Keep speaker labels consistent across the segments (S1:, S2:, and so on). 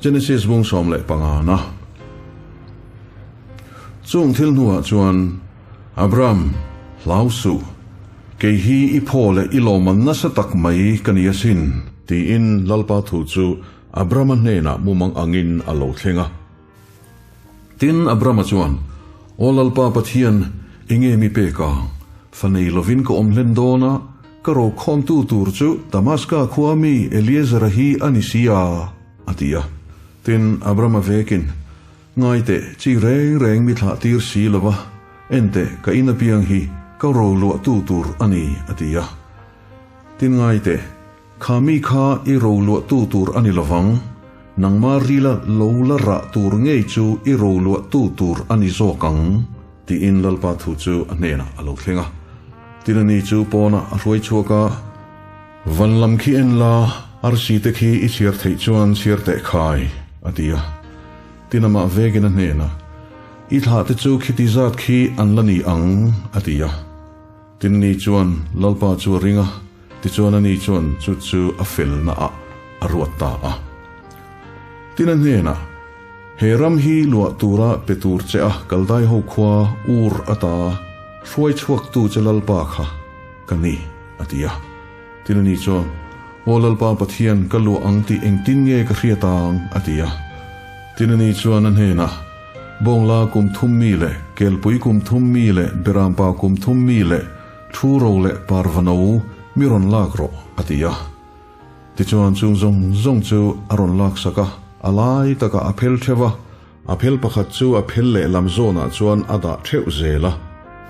S1: Genesis bung 15 na. Chung thil hnuah chuan, Abram, hlau suh, kei hi i phaw leh i lawmman nasa tak mai ka ni asin, tiin Lalpa thu chu Abrama hnenah mumang angin a lo thleng a. Tin, Abrama chuan, Aw Lalpa Pathian, enge mi pek ang? Fa nei lovin ka awm hlen dawn a, ka rokhawmtu tur chu Damaska khua mi Eliezera hi a ni si a, a ti a. Tin, Abrama vekin, Ngai teh, chi reng reng mi thlah tir si lo va, en teh, ka in apiang hi ka ro luahtu tur a ni, a ti a. Tin, ngai teh, Kha mi kha i ro luahtu tur a ni lovang, nangma rila lo la rah tur ngei chu i ro luahtu tur a ni zawk ang, tiin Lalpa thu chu a hnenah a lo thleng a. Tin ani chu pawnah a hruai chhuak a, Van lam khi en la, arsi te khi i chhiar theih chuan chhiar teh khai, a ti a. Tin amah vekin a hnenah, I thlah te chu khiti zat khi an la ni ang, a ti a. Tinni chuan Lalpa chu a ring a, tichuan ani chuan chu chu a felna ah a ruat ta a. Tin a hnenah, He ram hi luah tura pe tur che a Kaldai ho khua Ur ata hruai chhuaktu che Lalpa kha ka ni, a ti a. Tin ani chuan, Aw Lalpa Pathian, ka luah ang tih engtin nge ka hriat ang? a ti a. Tin ani chuan a hnenah, Bawngla kum thum mi leh Kelpui kum thum mi leh Berampa kum thum mi leh Thu ro leh Parvano mi rawn lak rawh, a ti a. Tichuan chung zawng zawng chu a rawn lak sak a, a lai takah a phel theuh a, a phel pakhat chu a phel lehlam zawnah chuan a dah theuh zel a,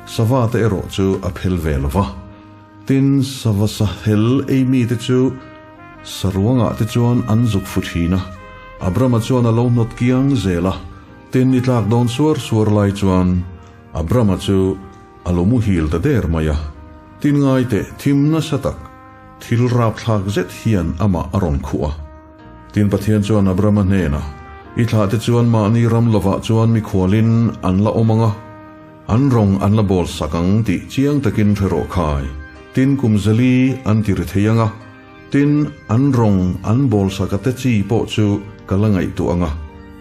S1: sava te erawh chu a phel ve lo va. Tin, sava sa hel ei mite chu saruangah te chuan an zuk fu thin a, Abrama chuan a lo hnawt kiang zel a. Tin, i tlak dawn suar suar lai chuan Abrama chu a lo muhil ta der mai a. Tin, ngai teh, thim nasa tak, thil rapthlak zet hian amah a rawn khuh a. Tin, Pathian chuan Abrama hnenah, I thlahte chuan mahni ram lovah chuan mikhualin an la awm ang a, An rawng an la bawl sak ang tih chiang takin hre rawh khai. Tin kum zali an ti ri thei ang a, tin an rawng an bawl sak a te chi pawh chu ka la ngaihtuah ang a.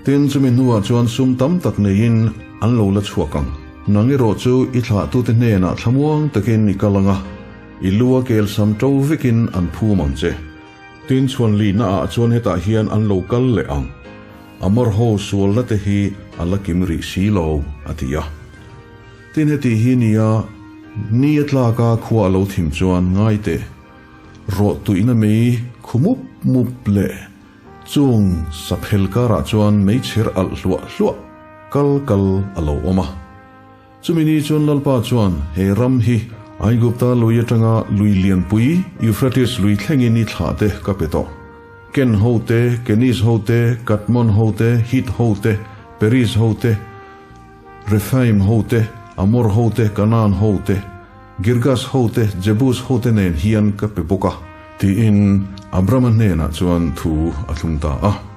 S1: Tin chumi hnuah chuan sum tam tak neiin an lo la chhuak ang. Nang erawh chu i thlahtute hnenah thlamuang takin i kal ang a, i lu a kelsam to vekin an phum ang che. Tin chhuan lihna ah chuan hetah hian an lo kal leh ang. Amor ho sualna te hi a la kim rih si lo, a ti a. Tin heti hi nia, ni a tlak a khua a lo thim chuan ngai teh. Rawh tuihna mei khu mup mup leh chung saphel karah chuan meichher alh hluah hluah kal kal a lo awm a. Chumi ni chuan Lalpa chuan he ram hi Aigupta lui atanga lui lianpui Euphrates lui thlengin i thlah te ka pe tawh. Ken ho te, Keniz ho te, Kadmon ho te, Hit ho te, Periz ho te, Rephaim ho te, Amor ho te, Kanaan ho te, Girgas ho te, Jebus ho te nen hian ka pe bawk a, tiin Abrama hnenah chuan thu a thlung ta a.